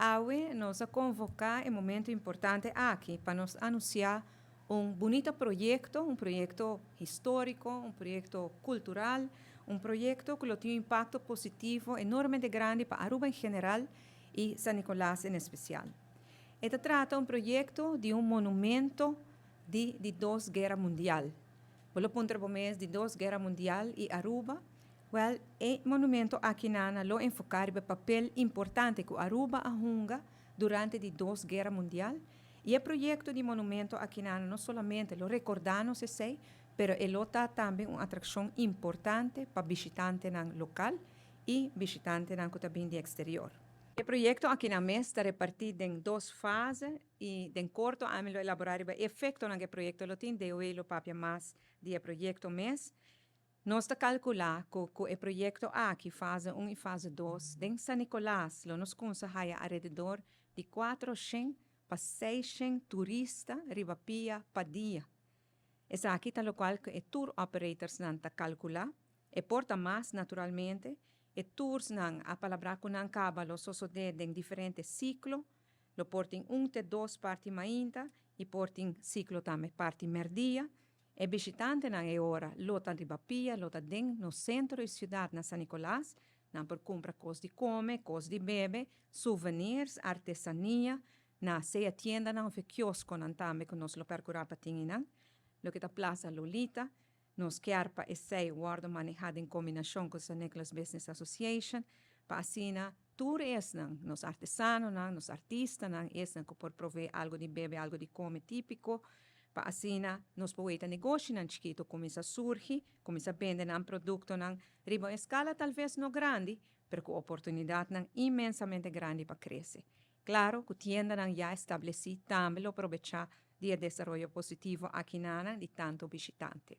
Awe nos a convoca e momento importante aki pa nos anuncia un bunita proyecto, un proyecto historico, un proyecto cultural, un proyecto cu tin un impacto positivo enormemente grandi pa Aruba en general y San Nicolas en especial. E ta trata un proyecto di un monumento di Dos Guera Mundial. Bo lo puntra mes, di Dos Guera Mundial y Aruba? Well, e monumento aki nan lo enfoca e papel importante cu Aruba a hunga durante di Dos Guera Mundial. Y e proyecto di monumento aki nan no solamente lo recorda nos esey, pero e lo ta tambe un atraccion importante pa bishitantenan local y bishitantenan cu ta bin di exterior. E proyecto aki nan mes ta reparti den dos fase y den corto ami lo elabora e efecto cu e proyecto lo tin, di lo papia mas di e proyecto mes. Nos ta calcula cu e proyecto aki, fase 1 y fase 2, den San Nicolas, lo nos cuminsa haya alrededor di 400 pa 600 turista riba pia pa dia. Esaki ta locual cu e tour operators nan ta calcula, e por ta mas, naturalmente. E tours nan a palabra cu nan caba lo sosode den diferente ciclo, lo por tin 1 te 2 parti mainta y por tin ciclo tambe parti merdia. E bishitantenan e ora lo ta riba pia, lo ta den nos centro di ciudad na San Nicolas, nan por cumpra cos di come, cos di bebe, souvenirs, artesania, na sea tiendanan of kiosconan tambe cu nos lo percura pa tin nan. Loke ta Plaza Lolita, nos kier pa esey wordo maneha den combinacion cu San Nicolas Business Association, pa asina tur esnan, nos artesanonan, nos artistanan, esnan cu por provee algo di bebe, algo di come tipico, pa asina nos por weta negoshinan chikito cuminsa surgi, cuminsa bende nan productonan riba escala talves no grandi, pero cu oportunidadnan inmensamente grandi pa crece. Claro cu tiendanan ya estableci tambe lo aprovecha di desaroyo positivo aki nan di tanto bishitante.